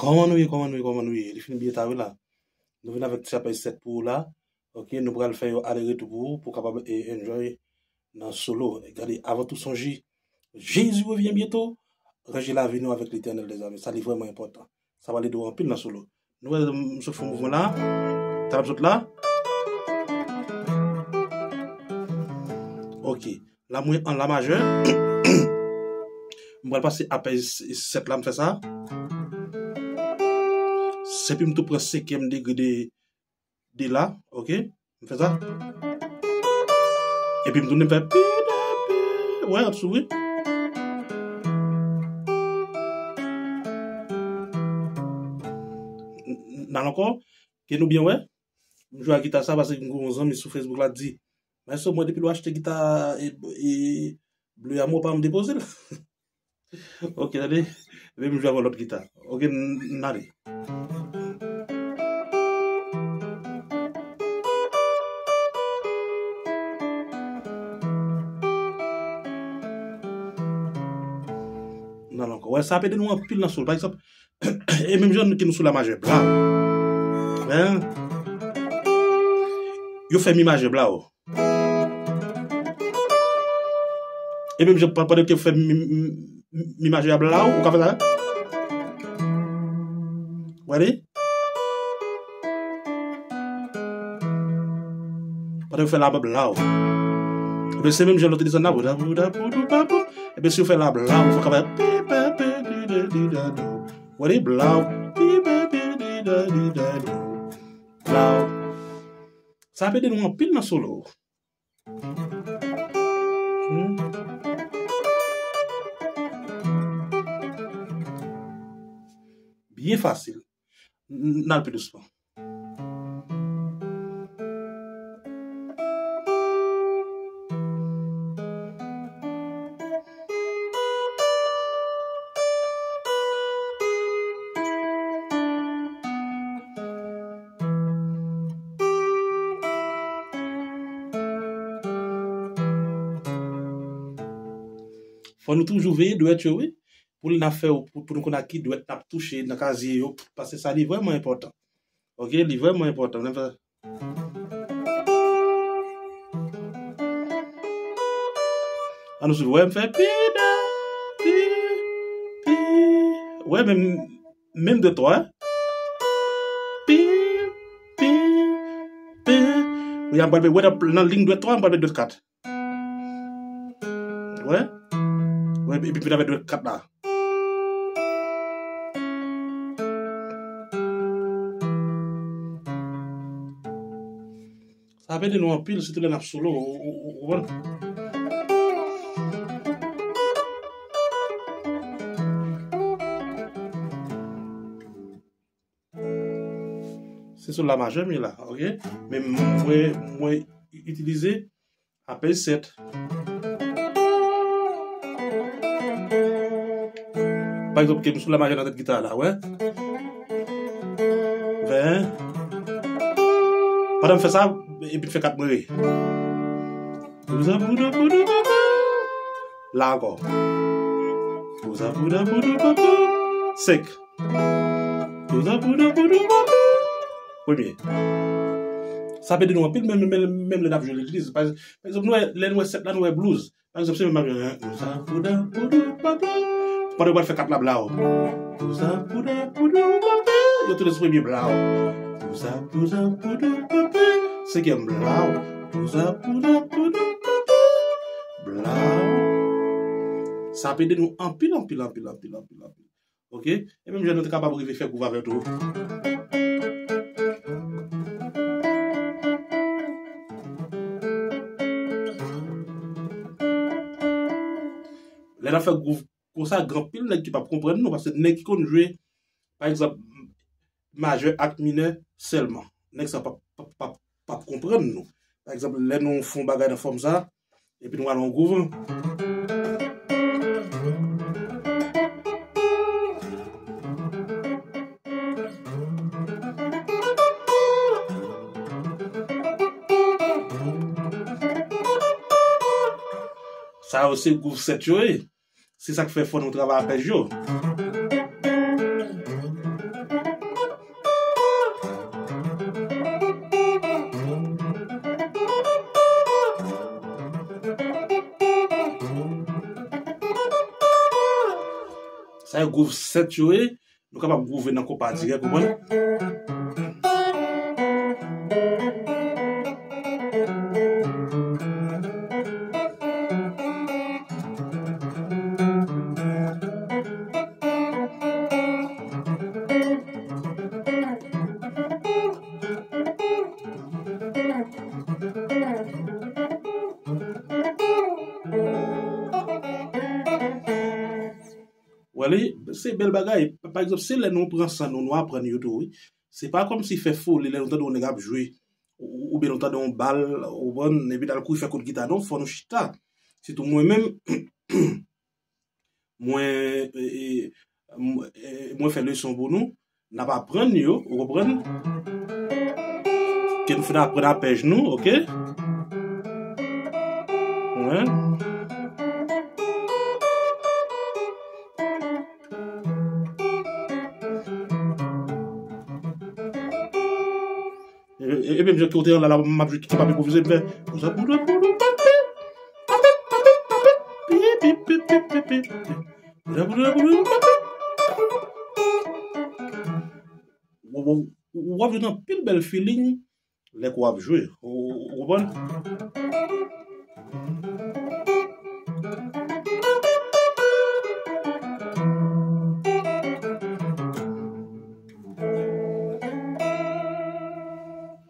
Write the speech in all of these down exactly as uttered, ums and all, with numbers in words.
Kòman nou ye, kòman nou ye, kòman nou ye? Li fin byen ta wi la. Nou vin avèk ti apèl sèt pou ou la. Ok, nou pral fè yo ale retou pou ou, pou w kapab e, enjoy nan solo. Gade, avan tou sonje, Jésus revient bientôt. Ranje lavi nou avèk Letènèl, lèzanmi. Sa li vrèman enpòtan. Sa pral ede w anpil nan solo. Nou wè, m sot fè mouvman la. Talè m sot la. Ok. La mwen an la majè. M pral pase apèl sèt la, m fè sa. Epi m tou pran senkyèm degre de, de la, ok? M fè sa. Epi m tounen m fè pi, pi, pi. Wè, ap sou wi. N, n, n al ankò. Ke nou byen wè. M jwe ak gita sa paske m gen yon zanmi sou Facebook la di, "Maestro, mwen depi lè w achte gita e, e, ble a, mwen pa m depoze l." Ok, tande. Epi m jwe avè lòt gita. Ok, n, n ale. N al ankò. Wè, sa ap ede nou anpil nan solo. Pa egzanp, e menm jan ke nou sou la majè, bla. Hein? Yo fè mi majè, bla. E menm jan, pa, pandan ke w fè mi, mi, mi majè a, bla, ou ka fè sa. Ou gade? Pandan w fè la, bla. Ebyen, se menm jan lòt desann la. Bouda, bouda, boudou, babou. Ebyen, si w fè la, bla, ou ka fè pi, pa, pi, di, di, di, da, do. Ou gade, bla, pi, pa, pi, di, da, di, da, do. Bla. Sa ap ede nou anpil nan solo. Hmm. Byen fasil. N, n al pi dousman. Fò nou toujou veye dwèt yo, wi. Pou n ap fè, pou, pou nou konn ak ki dwèt n ap touche nan kazye yo, paske sa li vrèman enpòtan. Ok, li vrèman enpòtan. N ap fè. An nou swiv, wè, m fè pi, da, pi, pi. Wè, menm, menm dwèt twa, wi. Pi, pi, pi. Wi, m pral met, wè, nan, nan liy dwèt twa, m pral met dwèt kat. Wè? Wè, epi vin avèk dwèt kat la. Sa ap ede nou anpil, sitou lè n ap solo, ou, ou, ou, ou konprann? Se sou la majè m ye la, ok? Men mwen, mwen itilize apèl sèt. Pa egzanp, ke m sou la majè nan tèt gita la, wè. Ven. Pandan m fè sa, epi m fè kat mwen re. Bouda, bouda, bouda, bouda. La ankò. Bouda, bouda, bouda, bouda. Senk. Bouda, bouda, bouda, bouda. Premye. Sa ap ede nou anpil, menm, menm, menm lè n ap jwe legliz. Pa, pa egzanp, nou wè, lè nou wè sèt la, nou wè blues. Pa egzanp, se menm bagay, hein. Bouda, bouda, bouda, bouda. Pandan yo pral fè kat la, bla, o. Bouda, bouda, bouda, bouda. Yo tounen sou premye, bla, o. Bouda, bouda, bouda, bouda. Senkyèm, bla, o. Bouda, bouda, bouda, bouda. Bla, o. Sa ap ede nou anpil, anpil, anpil, anpil, anpil, anpil. Ok? E menm jan nou te kapab rive fè gwouv avè tou. Lè n ap fè gwouv konsa, gen anpil nèg ki p ap konprann nou, paske nèg ki konn jwe, pa egzanp, majè ak minè sèlman, nèg sa p ap, p ap, p ap, p ap konprann nou. Pa egzanp, lè nou fè yon bagay nan fòm sa, epi nou al yon gwouv. Sa yo se gwouv sèt yo ye. Se sa k fè fò nou travay apèj yo. Sa yo gwouv sèt yo ye. Nou kapab gwouve nan konpa dirèk, ou konprann? Wè li, se bèl bagay. Pa egzanp, se lè nou pran san nou, nou aprann yo tou, wi. Se pa kòmsi fè foli lè nou tande yon nèg ap jwe, ou- oubyen nou tande yon bal, ou konprann, epi n al kouri fè kout gita. Non, fò nou chita. Sitou mwen menm, mwen, e, e, m- e, mwen fè leson pou nou. N ap aprann yo, ou konprann? Ke n fin aprann apèj nou, oke? Wi. E, e, e menm jan ke w te an la, la, m ap jwe, ki pa enpwovize, m fè. W- w- w ap jwenn anpil bèl feeling lè ke w ap jwe. Ou ou konprann?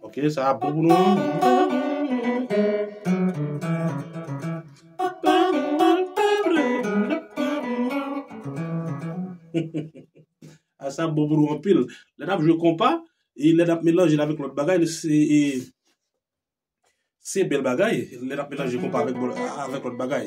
Ok, sa ap bon pou nou. A sa bon pou nou anpil. Lè n ap jwe konpa, e lè n ap melanje l avèk lòt bagay, se, e, se bèl bagay. Lè n ap melanje konpa avèk, avèk lòt bagay.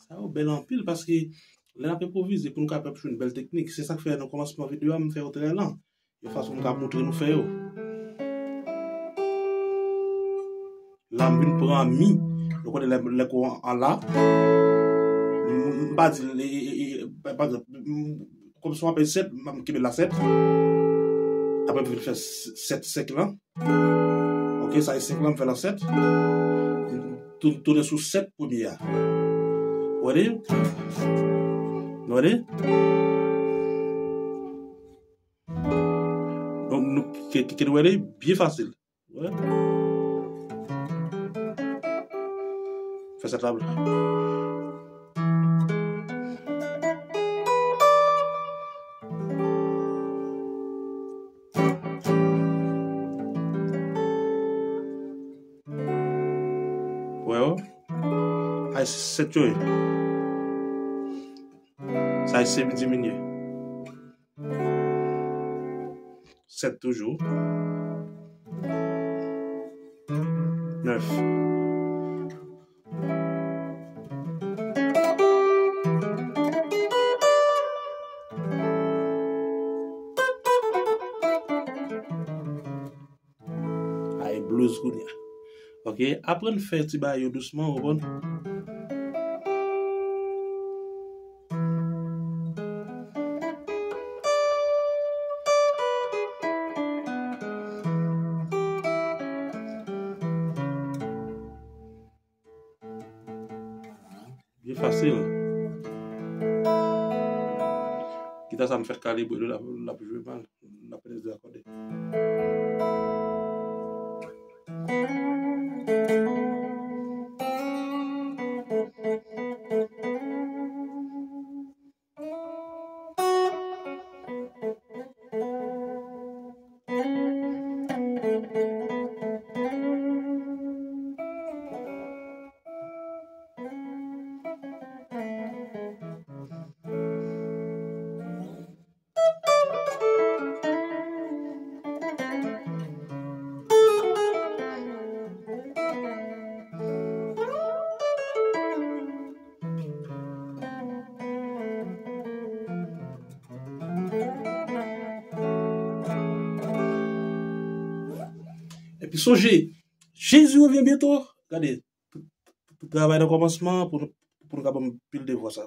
Sa yo bèl anpil paske lè n ap enpwovize pou nou kapab jwenn bèl teknik. Se sa k fè nan kòmansman videyo a, m fè yo trè lan. Yon fason m ka montre nou fè yo. La, m vin pran mi. Nou konnen lè, lè ke w an la. M, m pa di, e, e, e, e, pa egzanp, m, kòm si w apèl sèt, m kenbe la sèt. Apre, m vin fè sèt senk lan. Ok, sa e senk lan, m fè lan sèt. Tou- tounen sou sèt premye a. Ou wè li? Nou wè li? Donk, nou, ke, ke, ke nou wè li? Byen fasil. Wè. Fè sèt la. Wè, wè. Ay, sèt yo ye. Sa e semi diminye. Sèt toujou. Nèf. Ay, blues kounye a. Ok, aprann fè ti bagay yo dousman, ou konprann? Byen fasil. Gita sa m fèt kalibre, l ap, l ap jwe mal. L ap pèdi akòde. Sonje, Jezi revyen byento. Gade, travay nan kòmansman pou nou, pou nou ka ban m pil de vwa sa.